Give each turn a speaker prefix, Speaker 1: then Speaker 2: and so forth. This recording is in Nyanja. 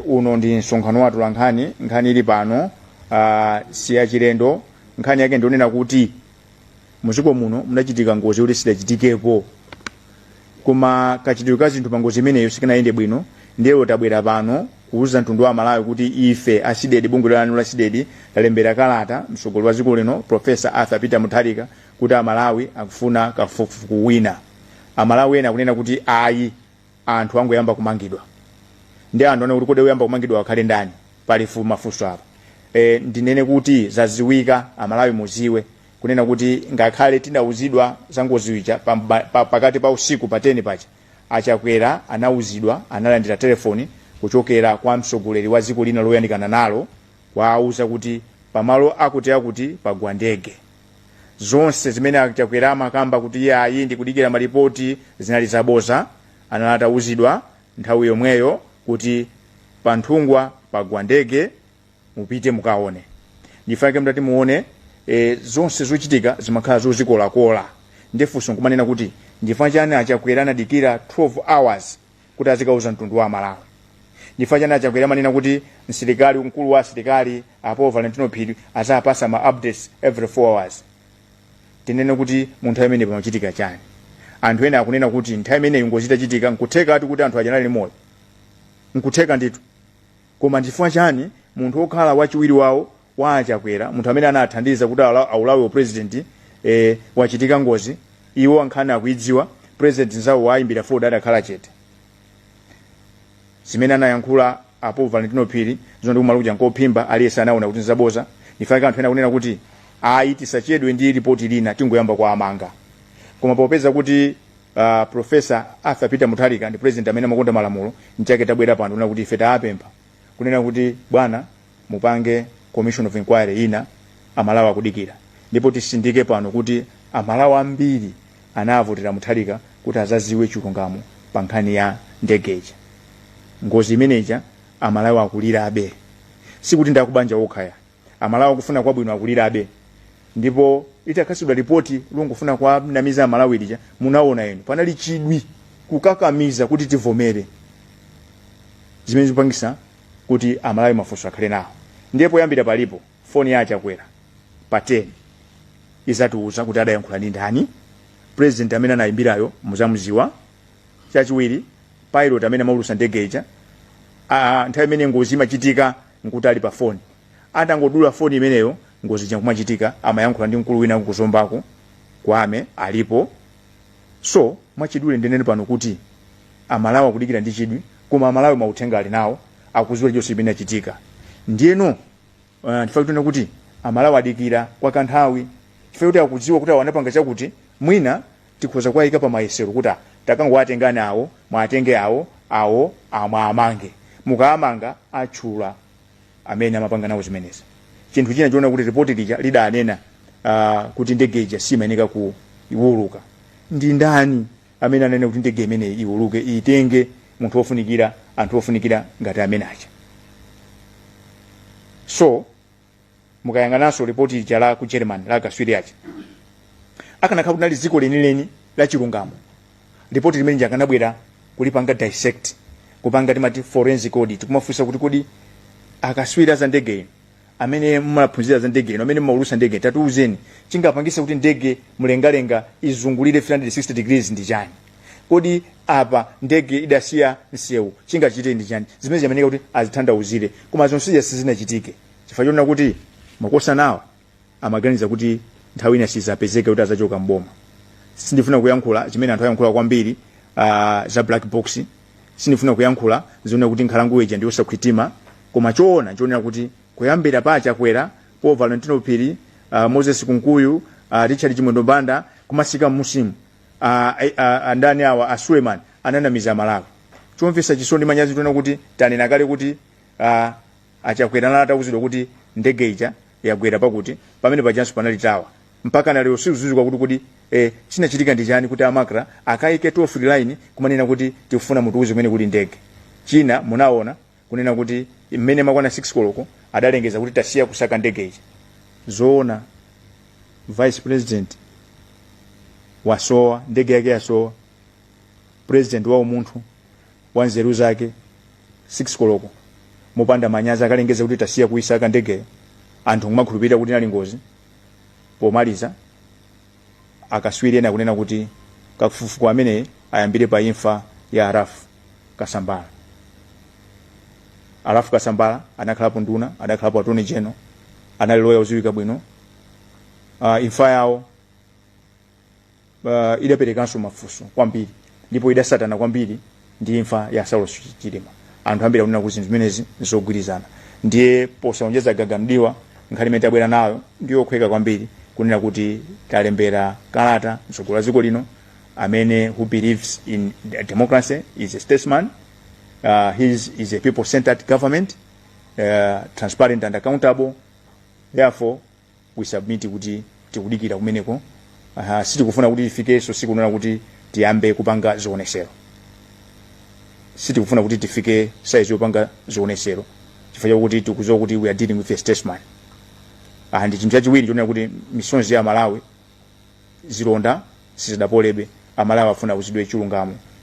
Speaker 1: Uno ndi msonkhano wathu la nkhani. Nkhani ili pano si yachilendo. Nkhani yake ndionena kuti muziko muno munachitika ngozi yoti sidachitikepo, koma kachitidwe ka zinthu pa ngozi imeneyo sikanayende bwino. Ndiye tabwera pano kuuza mtundu wa Malawi kuti ife a CDEDI, bungwe lanu la CDEDI, talembera kalata mtsogoleri wa dziko lino, Professor Arthur Peter Mutharika, kuti Amalawi akufuna kafukufuku wina. Amalawi ena akunena kuti ayi, anthu angoyamba kumangidwa. Ndi anthu anena kuti kodi oyamba kumangidwa akhale ndani? Pali mafunso apa. Ndinene kuti zaziwika, Amalawi muziwe kunena kuti ngakhale tinauzidwa za ngozi ija pakati pa usiku pa 10 paja, Achakwera anauzidwa, analandira telefoni kuchokera kwa mtsogoleri wa dziko lina loyandikana nalo, kwauza kuti pamalo akuti akuti pagwa ndege. Zonse zimene Achakwera amakamba kuti iye ayi, ndikudikira malipoti, zinali zaboza. Anali atauzidwa nthawi yomweyo kuti panthungwa pagwa ndege, mupite mukaone. Ndifake mutati muone, zonse zochitika zimakhala zozikolakola. Ndifunso nkumanena kuti ndifukwa chani Achakwera anadikira 12 hours kuti azikauza mtundu wa Malawi? Ndifukwa chani Achakwera amanena kuti msilikali, mkulu wa asilikali apo Valentino Phiri, azapasa ma updates every 4 hours? Tinene kuti mu nthawi imene pamachitika chani? Anthu ena akunena kuti nthawi imeneyo ngozi itachitika, nkuthekatu kuti anthu aja anali moyo, nkutheka ndithu. Koma ndifukwa chani munthu wokhala wachiwiri wawo wa Achakwera, munthu amene anathandiza kuti aulawe president, wachitika ngozi, iwo ankhani akuidziwa, president nzawo wayimbira foni, adakhala chete? Zimene anayankhula apo Valentino Phiri zoti kumalo kuja nkophimba, aliyense anaona kuti nzaboza. Ndifake anthu ena akunena kuti ayi, tisachedwe ndi ripoti lina, tingoyamba kwa amanga. Koma popeza kuti Professor Arthur Peter Mutharika ndi president amene amakonda malamulo, nchake tabwera pano kunena kuti ife taapempha kunena kuti bwana, mupange commission of inquiry ina, Amalawi akudikira. Ndipo tisindike pano kuti Amalawi ambiri anavotera Mutharika kuti azaziwe chilungamo pa nkhani ya ndege ija, ngozi imeneja. Amalawi akulirabe, sikuti ndakubanja okhaya. Amalawi akufuna kwabwino akulirabe. Ndipo itakhasidwa ripoti longofuna kuwanamiza Amalawi lija, munaona inu panali chidwi kukakamiza kuti tivomere zimene zikupangisa kuti Amalawi mafunso akhale nawo. Ndiye poyambira palipo foni ya Achakwera pa 10 izatiuza kuti adayankhula ndi ndani, president amene anayimbirayo muzamuziwa. Chachiwiri, pilot amene amaulusa ndege ija, nthawi imene ngozi imachitika nkuti ali pa foni, atangodula foni imeneyo ngozi ija nkumachitika, amayankhula ndi mkulu wina kuzombako kwame alipo. So mwachidule ndinene pano kuti Amalawi akudikira ndi chidwi, koma Amalawi mauthenga ali nawo, akuziwa chonse chimene achitika. Ndiyeno ndifuna kunena kuti Amalawi adikira kwa kanthawi chifukwa kuti akudziwa kuti awo anapanga chakuti. Mwina tikhoza kuwayika pa mayesero kuti takangowatengani awo, mwatenge awo, awo amwamange, mukaamanga atchula amene amapanga nawo zimenezi. Chinthu china chiona kuti ripoti lija lidanena kuti ndege ija simayeneka kuwuluka. Ndi ndani amene anene kuti ndege imeneyi iwuluke, itenge munthu wofunikira, anthu ofunikira ngati amene aja? So mukayang'ananso ripoti ija la ku German la kaswiri aja, akanakhala kuti nali dziko lenileni la chilungamo, ripoti limene akanabwera kulipanga dissect, kupanga timati forensic audit, kumafunsa kuti kodi akaswiri za ndege ino, amene mumaphunzira za ndege ino, amene mumaulusa ndege, tatiuzeni chingapangise kuti ndege mlengalenga izungulire 360 degrees ndi chani? Kodi apa ndege idasiya msewu, chingachite ndi chani? Zimene zimameneka kuti azitanthauzire, koma zonsezi sizinachitike chifukwa chonena kuti makosanawa amaganiza kuti nthawi ina sizapezeka kuti azachoka mboma. Sindifuna kuyankhula chimene anthu ayankhula kwambiri za black box, sindifuna kuyankhula zoona kuti nkhalango ija ndi yosakhwitima, koma choona chionera kuti kuyambira pa Chakwera, Paul Valentino Phiri, Moses Kunkuyu, Richard Chimwendo Banda, kumasika musimu, andani awa, a Suleiman, ananamiza Malawi. Chomvetsa chisoni, manyazi, tiona kuti tanena kale kuti Achakwera nala atauzidwa kuti ndege ija yagwera pakuti pamene pajanso panali tower. Mpaka na lero sizuzikwa kuti chinachitika ndi chani kuti a MACRA akayike toll free line kumanena kuti tikufuna mutiuze kumene kuli ndege. China munaona kunena kuti mmene makwana 6 koloko adalengeza kuti tasiya kusaka ndege ija. Zoona, vice president wasowa, ndege yake yasowa, president wa umunthu wa nzeru zake. 6 koloko mopanda manyazi akalengeza kuti tasiya kuisaka ndegeyo, anthu nkumakhulupirira kuti inali ngozi. Pomaliza, akaswiri ena akunena kuti kafukufuku amene ayambire pa imfa ya Ralph Kasambara. Ralph Kasambara anakhalapo nduna, adakhalapo Attorney General, anali loya odziwika bwino. Imfa yawo idaperekanso mafunso kwambiri ndipo idasatana kwambiri ndi imfa ya Saulos Chilima. Anthu ambiri akunena kuti zinthu zimenezi nzogwirizana. Ndiye posaonjeza gagamdiwa, nkhani imene tabwera nayo ndiyokhweka kwambiri, kunena kuti talembera kalata mtsogoleri wa dziko lino amene who believes in democracy, is a statesman, his is a people centered government, transparent and accountable. Therefore we submit kuti tikudikira kumeneko. Sitikufuna kuti tifikenso sikunena kuti tiyambe kupanga zionesero. Sitikufuna kuti tifike size yopanga zionesero chifukwa chakuti tikudziwa kuti we are dealing with a statesman. Ndi chinthu chachiwiri chonena kuti misonzi ya Malawi, zilonda sizidapolebe. Amalawi afuna kuzidwe chilungamo.